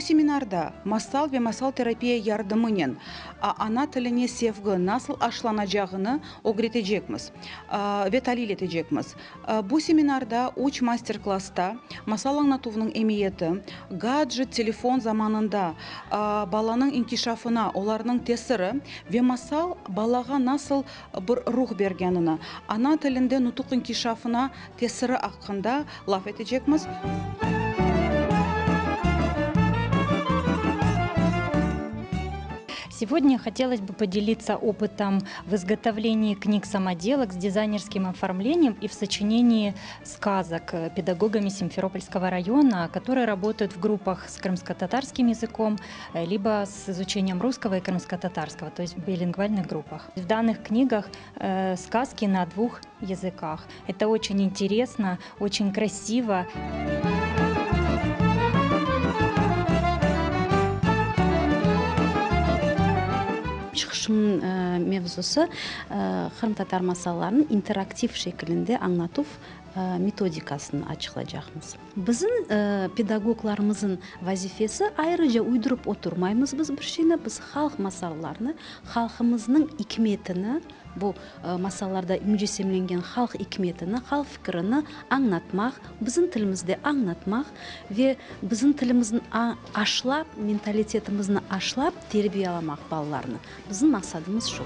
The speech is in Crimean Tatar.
seminarda masal ve masal terapiya yardımınen ana tiline sevgi nasıl aşılanacağını ögretecekmiz ve talil etecekmiz. Bu seminarda üç master-klassta masal añlatuvnıñ emiyeti, gadjet, telefon zamanında balanıñ inkişafına olarnıñ tesiri ve masal balağa nasıl bir ruh bergenini, ana tilinde nutuq inkişafına tesiri aqqında laf etecekmiz. Сегодня хотелось бы поделиться опытом в изготовлении книг-самоделок с дизайнерским оформлением и в сочинении сказок педагогами Симферопольского района, которые работают в группах с крымско-татарским языком, либо с изучением русского и крымско-татарского, то есть в билингвальных группах. В данных книгах э, сказки на двух языках. Это очень интересно, очень красиво. Çıqışımnıñ mevzusı, qırımtatar masallarını interaktiv şekilinde añlatuv metodikasını açıqlacaqmız. Bizim pedagoglarımızın vazifesi, ayrıca uydurıp oturmaymız biz bir şeyni, biz halq masallarını, halqımıznıñ ikmetini, bu masallarda mücessemlengen halq ikmetini, halq fikirini añlatmaq, bizim tilimizde añlatmaq ve bizim tilimizni aşlap, mentalitetimizni aşlap terbiyalamaq balalarnı. Bizim maqsadımız şu.